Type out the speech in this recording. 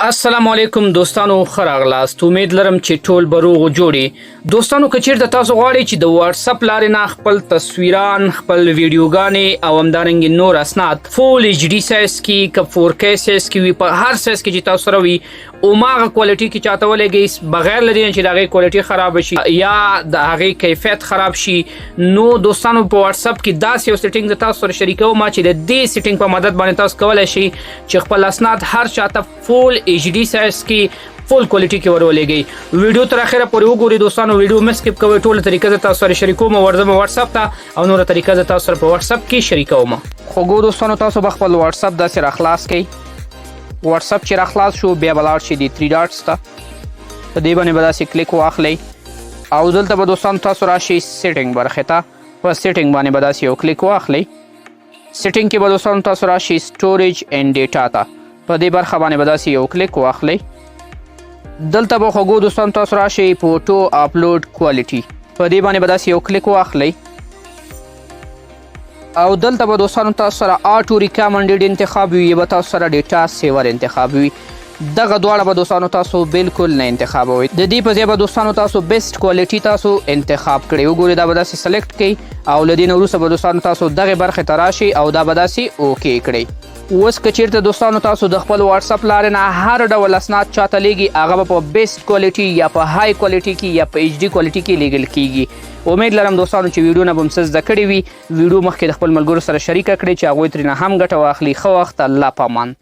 السلام علیکم دوستانو، ښه راغلاست. امید لرم چې ټول به روغ جوړي. دوستانو، که چیرته تاسو غواړئ چې د واتس اپ لارې نه خپل تصویران، خپل ویډیوګانې او همدارنګه نور اسناد full HD size کې که 4K size کې وي، په هر سایز کې چې تاسو سره وي او ماغه quality کې چاته ولېږئ، بغیر له دې چې د هغې quality خراب شي یا د هغې کیفیت خراب شي، نو دوستانو، په واتس اپ کې داسې یو setting د تاسو سره شریکوم چې د دې setting په مدد باندې تاسو کولای شئ چې خپل اسناد هر چاته full HD size کې، full quality کې ورولېږئ. ویډیو تر اخره پورې وګورئ دوستانو، ویډیو مه skip کوئ. ټوله طریقه زه تاسو سره شریکوم. ورځم واتس اپ ته او نوره طریقه زه تاسو سره په واتس اپ کې شریکوم. خوږو دوستانو، تاسو به خپل واتس اپ داسې راخلاص کړئ. واتس اپ چې راخلاص شو، بیا به لاړ شئ د 3 dots ته. په دې باندې به داسې کلیک واخلئ او دلته به دوستان تاسو راشئ setting برخې ته. په setting باندې به داسې یو کلیک واخلئ. setting کې به دوستان تاسو راشئ storage and data ته. په دې برخه باندې به داسې یو کلیک واخلئ. دلته به خوږو دوستان تاسو راشئ photo upload quality. په دې باندې به داسې یو کلیک واخلئ او دلته به دوستانو تاسو سره auto recommended انتخاب وي، یا به تاسو سره data saver انتخاب وي. دغه دواړه به دوستانو تاسو بالکل نه انتخابوئ. د دې په ځای به دوستانو تاسو best quality تاسو انتخاب کړئ. وګورئ، دا به داسې select کړئ او له دې نه وروسته به دوستانو تاسو دغه برخې ته راشئ او دا به داسې okay کړئ. اوس که چیرته دوستانو تاسو د خپل واتس اپ لارې نه هر ډول اسناد چاته لیږي، هغه به په best quality یا په high quality کې یا په HD quality کې لیږل کیږي. امید لرم دوستانو چې ویډیو نه به مو څه زده کړې وي. ویډیو مخکې د خپل ملګرو سره شریکه کړئ چې هغوی ترېنه هم ګټه واخلي. ښه وخت، الله پامان.